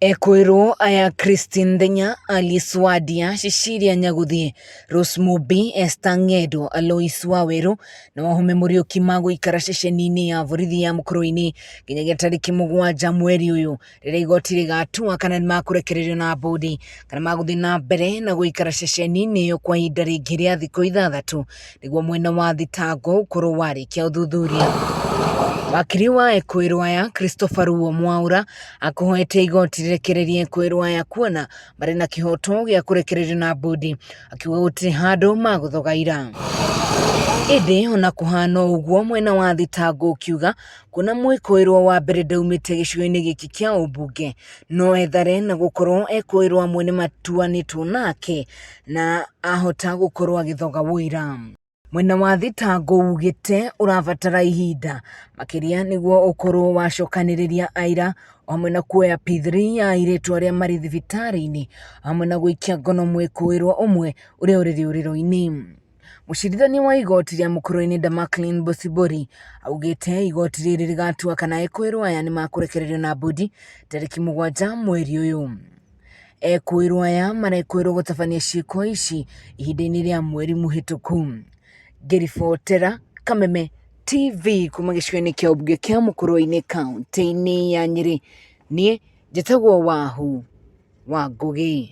Ekũĩrwo aya Christine Nthenya, Alice Wadia, Cecilia Nyaguthie, Rose Mumbi, Esther Ng'endo, Alois Waweru na Wahome Mũriũki magũikara ceceni-inĩ ya borithi ya Mũkũrwe-inĩ nginyagia tarĩki 7 mweri ũyũ rĩrĩa igoti rĩgatua kana nĩ makũrekererio na mbũndi kana magũthiĩ na mbere na gũikara ceceni-inĩ ĩyo kwa ihinda rĩngĩ rĩa thikũ 6 nĩguo mwena wa thitango ũkorwo warĩkia ũthuthuria. Wakiri wa ekũĩrwo aya Christopher Ruo Mwaura akũhoete igoti rĩrekererie ekũĩrwo aya kuona marĩ na kĩhoto gĩa kũrekererio na mbũndi, akiuga gũtirĩ handũ magũthogaira. Ĩndĩ ona kũhana ũguo mwena wa thitango ũkiuga kuona mwĩkũĩrwo wa mbere ndaumĩte gĩcigo-inĩ gĩkĩ kĩa ũmbunge no ethare na gũkorwo ekũĩrwo amwe nĩ matuanĩtwo nake na ahota gũkorwo agĩthoga ũira. Mwena wa thitango ugĩte ũrabatara ihinda makĩria nĩguo ũkorwo wacokanĩrĩria aira o hamwe na kuoya P3 ya airĩtu arĩa marĩ thibitarĩ-inĩ o hamwe na gũikia ngono mwĩkũĩrwo ũmwe ũrĩa ũrĩ rĩũrĩro-inĩ. Mũcirithania wa igoti rĩa Mũkũrwe-inĩ Damaklin Bosibori augĩte igoti rĩrĩ rĩgatua kana ekũĩrwo aya nĩ makũrekererio na mbũndi tarĩki 7 mweri ũyũ. Ekũĩrwo aya marekũĩrwo gũtabania ciĩko ici ihinda-inĩ rĩa mweri mũhĩtũku. Ngĩribotera Kameme TV kuma gĩcigo-inĩ kĩa ũmbunge kĩa Mũkũrwe-inĩ kaũntĩ-inĩ ya Nyĩrĩ, niĩ njĩtagwo Wahu wa Ngũgĩ.